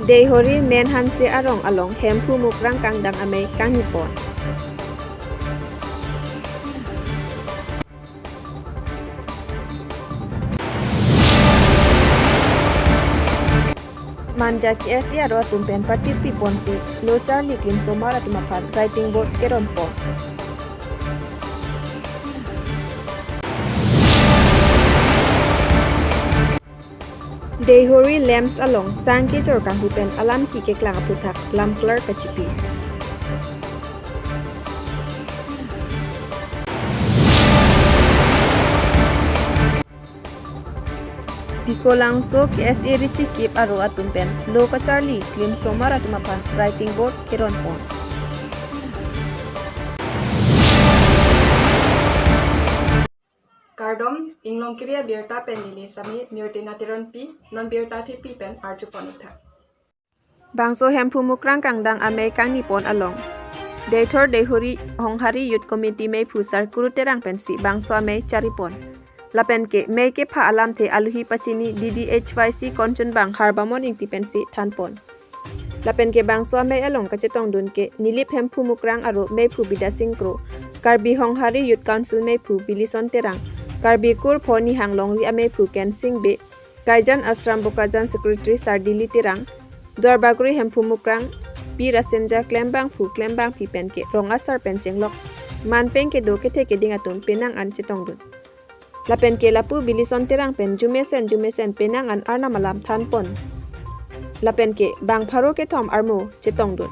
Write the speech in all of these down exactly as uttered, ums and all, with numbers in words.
Deihori Menhanse arong along Hemphu Mukrang kangdang amei kangni pon. Manja K S A aro atum pen patirpi ponsi lo charli klimsomar atum aphan writing board keron pon. Deihori Lamps along sang kejor kanghu pen alam ki keklang aphuthak lam clear kachipi. Dikolangso K S A richikip aro atum pen lo kacharli klimsomar atum aphan writing board keron pon. Kardom, Inglongkiri abirta pen neli Sami Mirtina Teronpi, non birta thepi pen arju pon-ik tha. Bangso Hemphu Mukrang kangdang amei kangni pon along Deithor Deihori Honghari Youth Committee meiphu Sarkuru Terang pensi bangso amei chari pon. Lapen ke mei kepha alamthe aluhi pachini D D H Y C konchunbang Harbamon Ingti pensi than pon. Lapen ke bangso amei along kachetongdun ke Nilip Hemphu Mukrang aro meiphu Bidya Sing Kro, Karbi Honghari Youth Council meiphu Bilison Terang, Karbi Kur Pho Nihang Longri ameiphu Kensing Bey, Kaijan Ashram Bokajan Secretary Sardili Terang, Duarbagori Hemphu Mukrang, Pi Rasenja klembangphu klembangpi pen ke rong asar pen chenglok manpeng kedo kethe keding atum penang an chetongdun. Lapen ke lapu Bilison Terang pen jumesen jumesen penang an arnam alam than pon. Lapen ke bang pharo kethom armo chetongdun.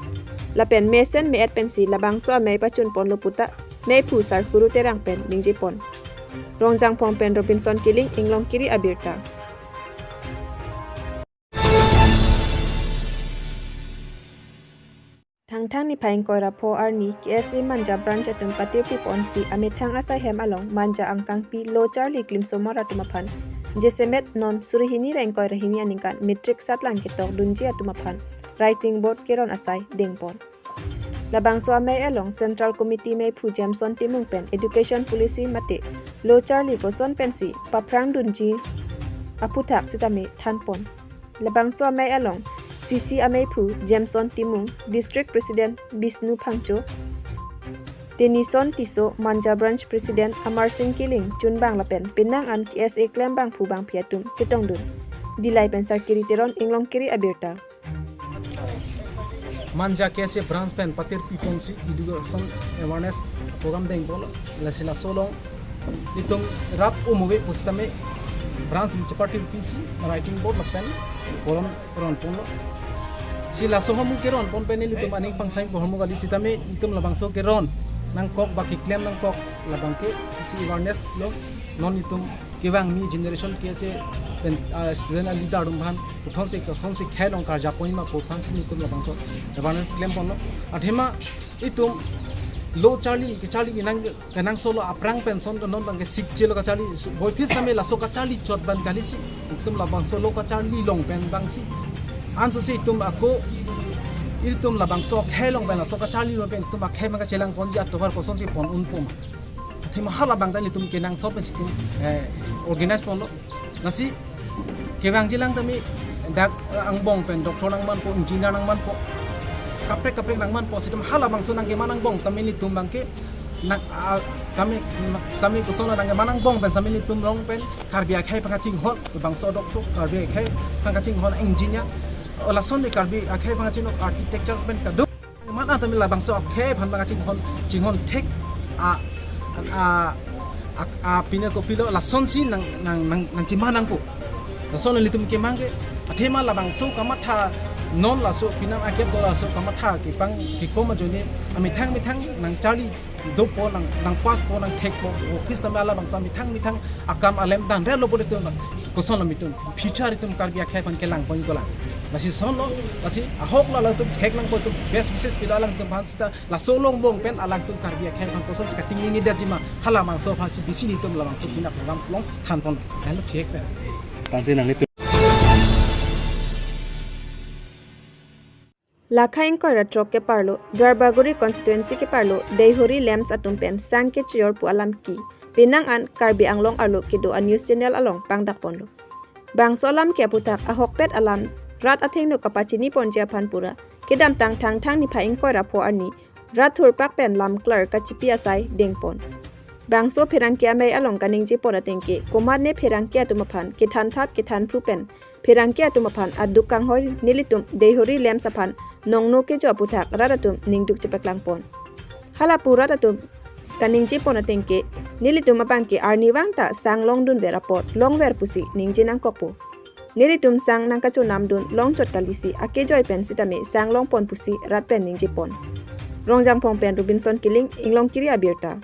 Lapen mesen me-et pensi labangso amei pachun ponlo puta meiphu Sarkuru Terang pen ningje pon. Rongjangphong pen Robinson Killing, Inglongkiri abirta. Thangthang niphai ingkoi ra pho arni K S A Manja branch atum patirpi ponsi amethang asai hem along Manja angkangpi lo charli klimsomar atum aphan jasemet non suri hini ra ingkoi ra hini aningkan matric satlang ketok dunji atum aphan writing board keron asai deng pon. Labangso amei along Central Committee meiphu Jameson Timung pen Education Policy mate lo charli koson pensi paphrang dunji aphuthak sitame than pon. Labangso amei along C C ameiphu Jameson Timung, District President Bishnu Phangcho, Tenison Tisso, Manja Branch President Amar Sing Killing chunbang lapen penang an K S A klembangphu bangpi atum chetongdun. Dillai pen Sarkiri Teron, Inglongkiri abirta. Manja K S A branch pen patirpi ponsi education awareness program deng pon, lasi laso along itum rap umove pusitame branch dil chepatirpisi writing board lapen kolom ron ponlo. Si laso hamu keron pon pen ilitum aning pangsai ko hamu kali sitame itum labangso keron nangkok ba keklem nangkok labang ke si awareness lo non itum kevang ni generation K S A pen, ah, student leader atum aphan kothonsi kothonsi khei along karjap pon ma pu aphansi itum labangso awareness klem ponlo. Athema itum lo charli kacharli nang kenangsot lo aphrang pen ason non bang ke sikche lo kacharli voiphit sitame laso kacharli chot ban kalisi itum labangso lo kacharli along pen bangsi ansose itum ako itum labangso khei along pen laso kacharli along pen itum akhei ma kachelang ponji atovar kosonsi pon un pon. Athema hala bang ta ilitum kenangsot pensi itum, eh, organize ponlo. Lasi kevangji lang tame dak, eh, angbong pen doctor nangmanpo, engineer nangmanpo, kaprek kaprek nangmanpo, situm halabangso nangkeman angbong tame ilitum bang ke nang, ah, tame, tame koson nangkeman angbong pen sitame ilitum along pen Karbi akhei aphan kachinghon, bangso doctor, Karbi akhei aphan kachinghon engineer, lason de Karbi akhei aphan kachinghon architecture pen kaduk. Mana tame labangso akhei aphan bang kachinghon, chinghon thek a, a, a, a, pine kopilo lasonsi nang, nang, nang, nangkeman nangpo. Lason ilitum kemang ke, athema labangso kamatha non laso pinam akep do laso kamatha kepang kekom ajoine amethang methang nangcharli dopo nang, nangpaspo nangthekpo, office tame labangso amethang methang akam alem danre lo pule itum koson lo itum future itum Karbi akhei aphan kelang pon dolang. Lasi ason lo, lasi ahok lo latum thek nangpo itum best wishes pilo alangtum aphan sita laso along angbong pen alangtum Karbi akhei aphan kosonsi kating nini derji ma halabangso aphansi bisi nelitum labangso pina program along than pon. Lahenlo thek pen. Tangte nanglitum. Lakha ingkoi ra throk keparlo, Duarbagori constituency keparlo, Deihori Lamps atum pen sang kechejor pu alam ke penang an Karbi Anglong arlo kedo a-news channel along pangdak ponlo. Bangso alam ke aphuthak ahokpet alam rat athengno kapachini ponji aphan pura kedamtang Thangthang niphai ingkoi ra pho arni rat thurpak pen lam klar kachipi asai dengpon. Bangso pherangke amei along kaningjepon ateng ke komatne pherangke atum aphan kethanthap kethanphru pen pherangke atum aphan aduk kanghoi nelitum Deihori LAMPS aphan nongno kejo aputhak rat atum ningduk chepaklangpon. Halapu rat atum kaningjepon ateng ke nelitum abang ke arnivang ta sang longdunver apot longver pusi ningje nangkokpo. Nelitum sang nangkachonamdun longchot kalisi akejoi pen sitame sang longpon pusi rat pen ningjepon. Rongjangphong pen Robinson Killing, Inglongkiri abirta.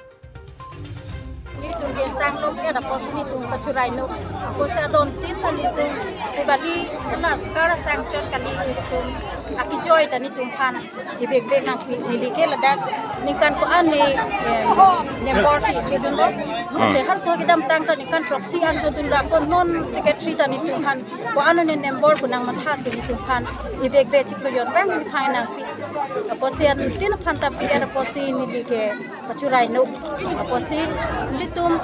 Nelitum ke sang longver apotsi nelitum kachurai no. Apotsi adon tin ta nelitum Phugali kena kar sang chot kali nelitum akejoi ta nelitum aphan ibekbek nangpi, neli ke ladak ningkan ko-an ne, em, member si chodunlo. Ah. Se harso kedamtang ta ningkan throksi an chodunlo, ko non secretary ta nelitum aphan ko-an ne member ko nangmatha si nelitum aphan ibekbek chiklo jon abang neli aphan nangpi. Apotsi anuttin aphan ta pi-er apotsi neli ke kachurai no. Apotsi nelitum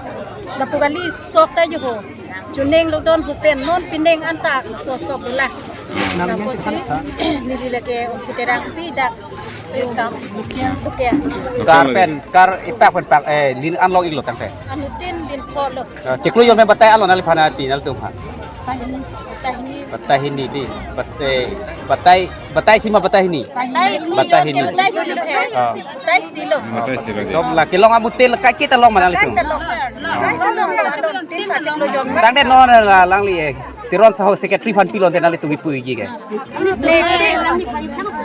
lapu kali sok ta jo ho. Chuning lukdon hupen non pining anta sok sok dula. Nang men apotsi chikhan tha. Neli lake Ongki Terangpi dak kam. Oke. Kar pen, kar ipak pen pak, eh, lin an long-iklo tangte. Anuttin lin pho lo. Eh, chiklo jon pen batai alo nangliphan pi nanglitum aphan. Batai hini. Batai hini di. Batai, batai, batai isi ma batai hini. Batai isi. Batai hini. Batai isi lo. Ah. Batai isi lo. Batai isi lo di. Dom la kelong amutin la kaiketa long ma nanglitum. Kaiketa long. Kaiketa long. Tangte non la alangli, eh, Teron Saho secretary aphan pilonte nanglitum kipu-ikji ke.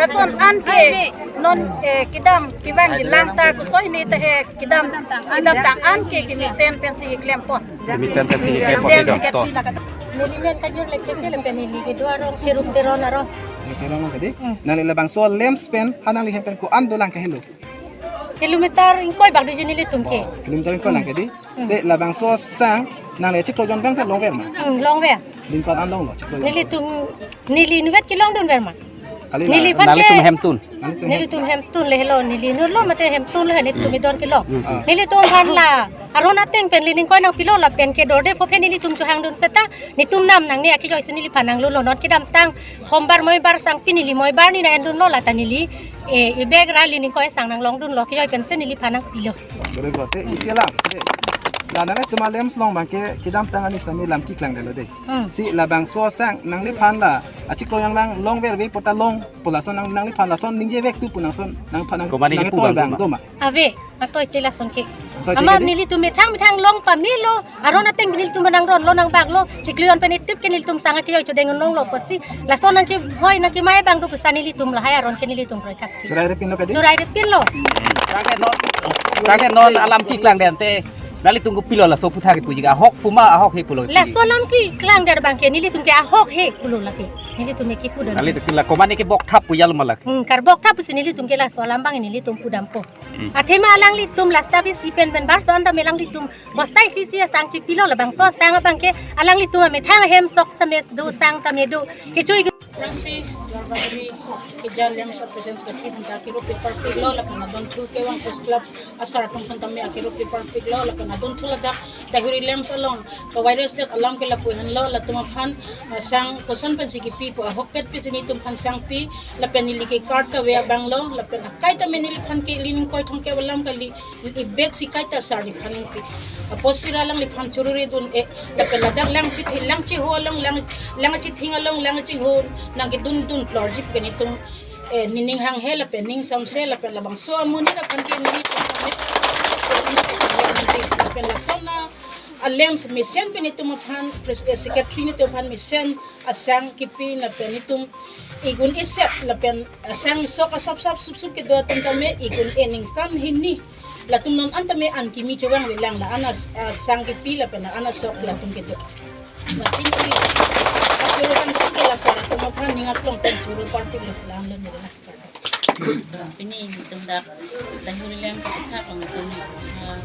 Lason an ke non, eh, kedam kevangji lang ta kosoi ne ta he kedam, kedamtang an ke kemesen pensi klempon. Kemesen pensi klempon. President, kedam to. Secretary la kata. Neli men kajor le kepi le pen neli kedo arong Therum Teron arong. Therum arong ke di. Hmm. Nangli labangso LAMPS pen ha nangli hem pen ko-an dolang ke helo. Kilometer ingkoi bak doji nelitum ke. Kilometer ingkoi lang ke di. Hmm. Te labangso sang nangli chiklo jon abang ta longver ma? Hmm, longver. Lin ko-an an longlo chiklo jon? Nelitum, neli inutvet kelongdunver ma. Kali neli la aphan nanglitum ke hemtun. Nanglitum hem. Nelitum hemtun le helo, neli inutlo mate hemtun le nelitum, hmm, idon kelong. Hmm, hmm. Nelitum aphan la aron ateng pen lin ingkoi nangpilo lapen ke dorde pho pen nelitum chohangdun seta netum nam nangne akejoi si neliphan nanglolo, non kedamtang hombar moibar sangpi neli moibar ni na-endunlo lata neli, eh, ibek ra lin ingkoi sang nanglongdunlo akejoi pensi neliphan nangpilo. Very good. Te isi alam. Te la nanglitum aLAMPS along abang ke kedamtang arni sitame lam keklangdetlo de. Hmm. Si labangso sang nangliphan la achiklo jon abang longverve pu ta longpo, lason nang, nangliphan lason ningjevek tu pu nangson nangphan nang, komat nangtoi kipu abang abang do ma? Ave, nangtoi te lason ke. Nangtoi te. Amat ke di? Nelitum methang methang long pamelo, aron ateng nelitum nangronlo nangbaklo, chiklo jon pen itip ke nelitum sang akejoi chodeng longlo apotsi, lason nangkehoi nangkemai abang do pusita nelitum lahai aron ke nelitum kroithak. Churairepinlo ke di? Churairepinlo. Tangte non, tangte non alam keklangdet te nanglitum kopilo laso aputhak kipuji ke, ahok pu ma ahok he pulo? Laso alam keklangdet abang ke nelitum ke ahok he pulo lake. Nelitum ke kipu dam. Nanglitum ke la komat ne kebokthap pu jalo ma lake? Hmm, karbokthap pusi nelitum ke laso alam abang nelitum pudampo. Hmm. Athema alanglitum last abisi pen pen bars do-an tame alanglitum bostai sisi asang chipilo, labangso asang abang ke alanglitum amethang ahem sok same do, sang tame do, kechui. Rangsi Duarbagori Keja LAMPS a-president secretary aphan ta akero paper piklo, lapen adunthu kevang Press Club asar atum aphan tame akero paper piklo, lapen adunthu ladak Deihori LAMPS along kavirus det alam ke lapu henlo, latum aphan, ah, sang koson pensi kipi pu ahokpet pi si netum aphan sang pi, lapen neli ke card kave abang lo, lapen akai tame neliphan ke lin ingkoi thomkep alam kali, ibek si kaita sar neliphan nangpi. Apotsi ra alangliphan chururi dun-e, lapen ladak lang chit-, lang chiho along, lang, lang chithing along, lang chiho nangkedun dun plorjip ke netum, eh, nening hanghe lapen ning samse lapen labangso amonit aphan ke netum kami, lapen lason aLAMPS mesen pen netum aphan pres-, eh, secretary netum aphan mesen asang kipi lapen netum igun iset lapen asang sok asap sap sup sup kedo atum tame igun e ningkan hini. Latum non an tame an kimi chevangve lang, la an as-, asang kipi lapen la an asok latum kedo. Lasi neli kachoro kan ke laso latum aphan ning aklong pen choro party la an le nila. Pini netum dak Deihori LAMPS aphuthak along netum, ah,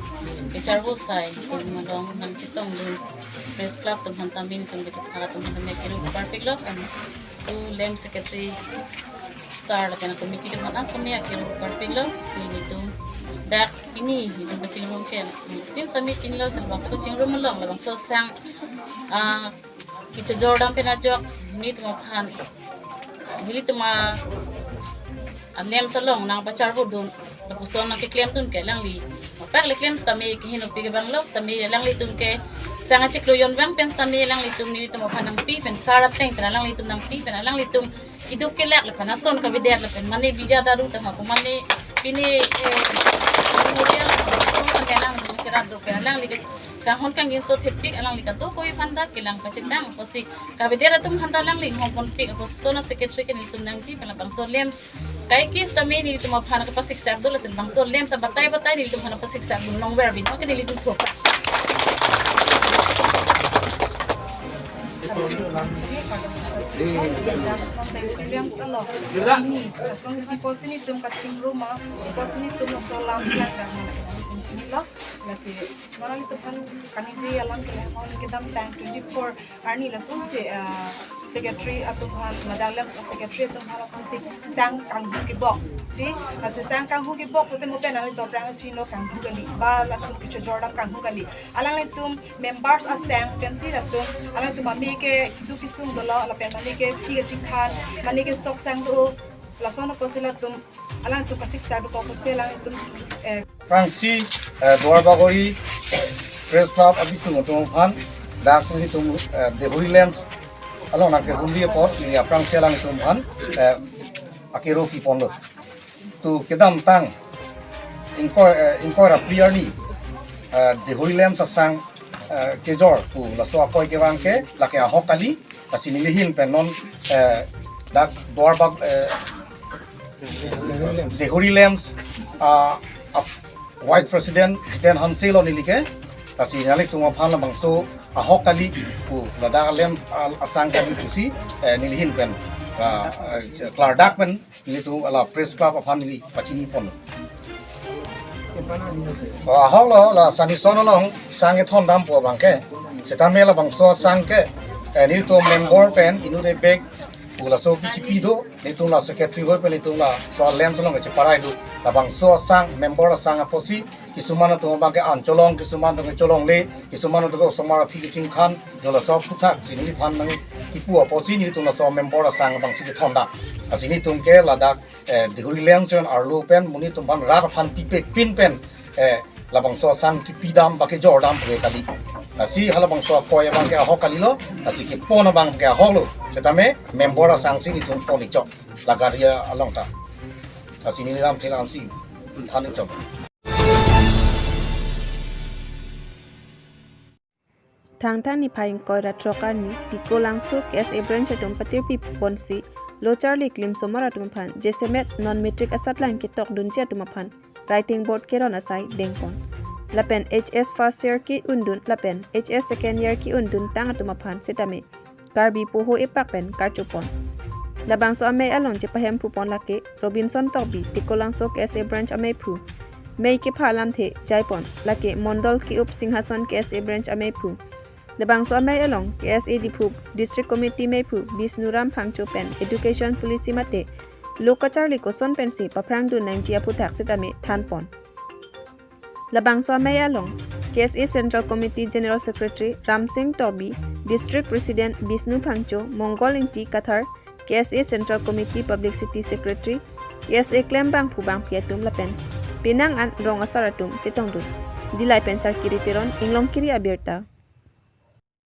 kecharvo asai netum along nangchetongdun Press Club atum aphan tame netum kethak atum aphan tame akero paper piklo, an tu LAMPS secretary sir lapen committee atum aphan an tame akero paper piklo, si netum dak pini netum kachingrum pen tin sami chinilo, si labangso kachingrum along labangso sang, ah, kechojor dam pen ajok netum aphan Nelitum a, a-LAMPS along nangpacharbo dun, lapuson nangkeklemdun ke alangli. Mapak le klem sitame kehingnopi ke banglo, sitame alanglitum ke sang achiklo jon vang pen sitame alanglitum nelitum aphan nangpi pen, kar ateng pen alanglitum nangpi pen, alanglitum iduk kelak lapen ason kavedet lapen mane bija daru tama ko mane pine, eh, memorial ko mane alanglitum kerap do pen alangli ke kanghon kangjinso thepik, alangli kadokave aphan ta kelang pachetang apotsi kavedet atum aphan ta alangli inghong ponpik apotsi lason a-secretary ke nelitum nangji pen labangso LAMPS kaike sitame nelitum aphan kapasiksak do, lason bangso LAMPS abatai batai nelitum aphan kapasiksak do, longver bin oke nelitum thurpak. Lason nelitum apotsi nelitum kachingrum ma, apotsi nelitum laso alam kelang dam ma nelitum chinilo. Lasi non nelitum aphan kaningje alam ke la non kedamtang twenty-four arni lasonsi, ah, secretary atum aphan, ladak LAMPS a-secretary atum aphan lasonsi sang kanghu kebok. Ti, lasi sang kanghu kebok pute mo pen nanglitum aphrang chinilo, kanghu kali, ba latum kechojor dam kanghu kali. Alanglitum members asang pensi latum, alangtum mane ke keduk kesung dolo, lapen mane ke aphi kachingkhan, mane ke sok sang do, lason apotsi latum, alangtum kasiksak dokok apotsi alangtum, eh, aphrangsi, eh, Duarbagori Press Club abitung atum aphan, dak nelitum, eh, Dehori LAMPS along nangkehumri apot, neli aphrangsi alangtum aphan, eh, akero piponlo. To kedamtang ingkoi, eh, ingkoi ra phli arni, eh, Dehori LAMPS asang, eh, kejor pu laso akoi kevang ke lake ahok kali, lasi neli ahin pen non, eh, dak Duarbag, eh, Dehori LAMPS, ah, ap-, Vice President Jiten Hanse lo neli ke, lasi nanglitum aphan labangso ahok kali pu, ladak LAMPS, ah, asang kali pusi, eh, neli ahin pen, ah, ah, klardak pen nelitum la Press Club aphan neli pachini pon. Oh, ahok lo, la Sanison along sang kethon dampo abang ke. Sitame labangso asang ke, eh, nelitum member pen inut ebek pu laso kechipi do, nelitum la secretary hoi pen nelitum laso LAMPS along kecheparai do. Labangso asang, member asang apotsi, kisuman atum abang ke an cholong, kisuman atum ke cholongle, kisuman atum ke osomar aphi kachingkhan do, laso aphuthak si neliphan nangkipu apotsi nelitum laso member asang abangsi kethon dam. Lasi nelitum ke ladak, eh, Dehori LAMPS pen arlo pen monit atum aphan rat aphan pipe pin pen, eh, labangso asang kipi dam ba kejor dam pu ke kali. Lasi halabangso akoi abang ke ahok kalilo, lasi kepon abang ke ahok lo. Sitame member asangsi nelitum pon-ik chok la gari along ta. Lasi neli lam chelang si than-ik chok. Thangthang niphai ingkoi ra throk arni, Tikolangso K S A branch atum patirpi ponsi, lo charli klim osomar atum aphan, jasemet non matric asatlang ketokdunji atum aphan, writing board keron asai dengpon. Lapen H S first year ke-undun, lapen H S second year ke-undun tang atum aphan sitame Karbi poho epak pen karchopon. Labangso amei along chepahemphu pon lake Robinson Tokbi, Tikolangso K S A branch ameiphu, mei kepha alamthe jaipon, lake Mondol ke-up Singhason K S A branch ameiphu. Labangso amei along K S A Diphu District Committee meiphu Bisnuram Phangcho pen Education Policy mate lo kacharli koson pensi paphrangdun nangji aphuthak sitame thanpon. Labangso amei along K S A Central Committee General Secretary Ramsing Tokbi, District President Bisnu Phangcho, Mongol Ingti Kathar, K S A Central Committee Publicity Secretary, K S A klembangphu bangpi atum lapen penang an rong asar atum chetongdun. Dillai pen Sarkiri Teron, Inglongkiri abirta.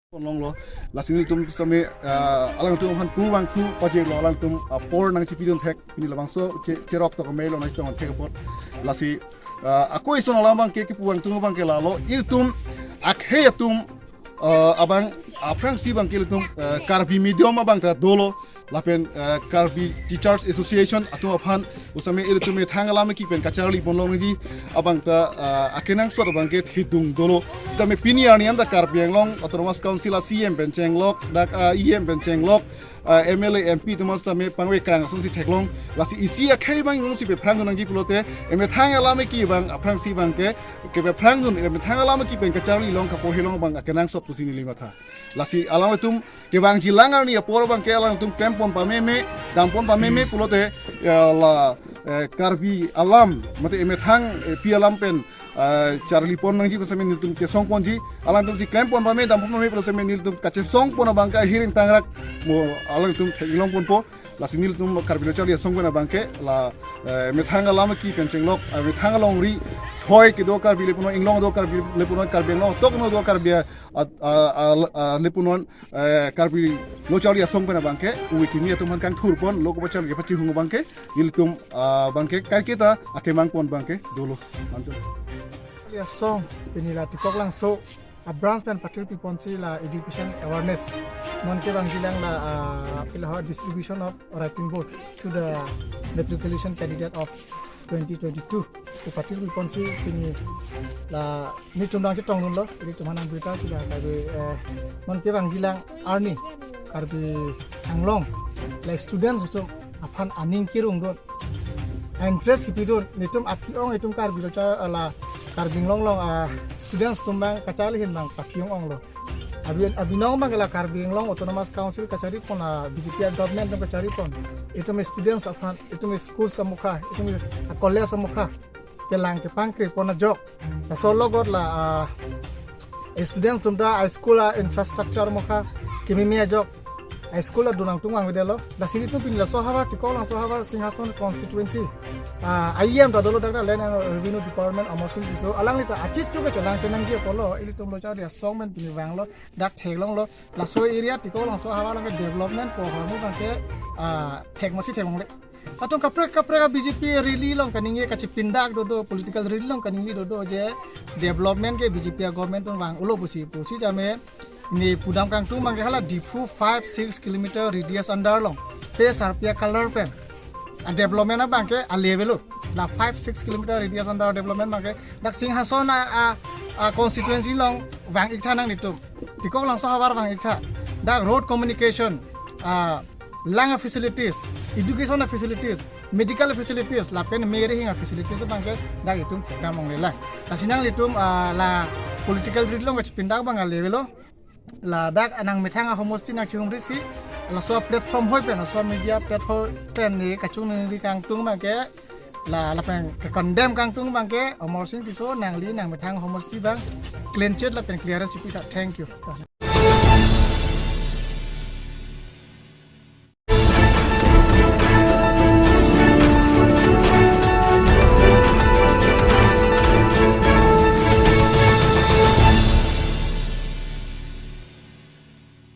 Ponlonglo, lasi nelitum sitame, ah, alangtum aphan kuvang thu pajirlo, alangtum apor nangchipidun thek, pini labangso che-, cherok tok amei lo nangchitong thek apot. Lasi, ah, ako ison alam abang ke, kepuvang thu abang ke lalo, ilitum akhei atum, ah, abang, aphrangsi abang ke ilitum, ah, Karbi medium abang ta dolo, lapen, eh, Karbi Teachers Association atum aphan, ositame ilitum methang alam kepi pen kacharli ponlongji abang ta, eh, akenangsot abang ke thidung dolo. Sitame pini arni anta Karbi Anglong Autonomous Council a C E M pen chenglok, dak, eh, E M pen chenglok, eh, M L A, M P atum sitame pangvekang asonsi theklong. Lasi isi akhei abang asonsi paphrangdun nangji pulote, emethang alam kepi abang aphrangsi abang ke, kepaphrangdun, emethang alam kepi pen kacharli long kapohelong abang akenangsot pusi neli matha. Lasi alangtum kevangjilang arni apor abang ke alangtum klempon pameme, dampon pameme pulote, ya la, eh, Karbi alam, mate emethang, eh, pi alam pen, eh, charlipon nangji pu sitame nelitum kesongponji, alangtum si klempon pame, dampon pame pulo sitame nelitum kachesongpon abang ke ahiring tangrak mo alangtum theklongponpo. Lasi nelitum Karbi Lo Charli Asong pen abangke la, eh, methang alam ki pen chenglok, eh, methang alongri thoi kedo Karbi le punon, inglong do Karbi le punon, Karbi Anglong atok no do Karbi a, a, a, a, le punon, eh, Karbi Lo Charli Asong pen abangke, uwi kimi atum aphan kangthur pon, lo kepachal kepachihung abangke, nelitum, ah, abangke kaiketa akemang pon abangke dolo. Antum. Charli Asong, pini la Tikok Langso a branch pen pathir piponsi la education awareness. Non kevangjilang la, ah, pila ho distribution of writing board to the matriculation candidate of twenty twenty-two. Ke pathir piponsi pini la nelitum dang chetong dunlo, nelitum hanang berita sila Karbi, eh, non kevangjilang arni Karbi Anglong la students atum aphan aning kerung dun, interest kepi dun, nelitum aphi-ong itum Karbi Lo Char-, ala Karbi Anglong along, ah, students atum abang kacharli ahin abang aphi-ong onglo. Abi, abinong abang la Karbi Anglong Autonomous Council kachari pon, ah, B J P government atum kachari pon. Itum students aphan, itum schools amokha, itum, ah, college amokha kelang kepangkri pon ajok. Laso logot la, ah, students atum ta a school a infrastructure amokha kememe ajok. A school adun nangtungvang avedetlo. Lasi nelitum pini laso ahavar, Tikok Langso ahavar, Singhason constituency, ah, I E M ta dolo, dak Land and Revenue Department, Amarsing Tisso, alangli ta achit chu ke chelang chenangji apotlo, ilitum Lo Charli Asong pen pini vanglo, dak theklonglo. Laso area Tikok Langso ahavar along ke development pu ahormu abangke, ah, thek masi theklongle. Latum kaprek kaprek a B J P rally along kaningje, kachepindak dodo, political rally along kaningje dodo je development ke B J P government atum vang-olo pusi, pusi jame ne pudam kangtung abangke hala Diphu five six kilometer radius under along, pe sarpi a colour pen a development abangke ale avelo. La five six kilometer radius under development abangke dak Singhason a, a, a constituency along vang-iktha nanglitum. Tikok Langso ahavar vang-iktha. Dak road communication, ah, lang facilities, education facilities, medical facilities, lapen mere hing facilities abangke dak itum thekdam onglelang. Lasi nanglitum, ah, la political rally along kachepindak abang ale avelo. Ladak nangmethang ahomosti nangchihumrisi, laso platform ahoi pen, laso media platform pen ne kachoningri kangtung abangke, la, lapen ke-condemn kangtung abangke, Amarsing Tisso nangli nangmethang ahomosti abang clean chit lapen clearance chipitha. Thank you.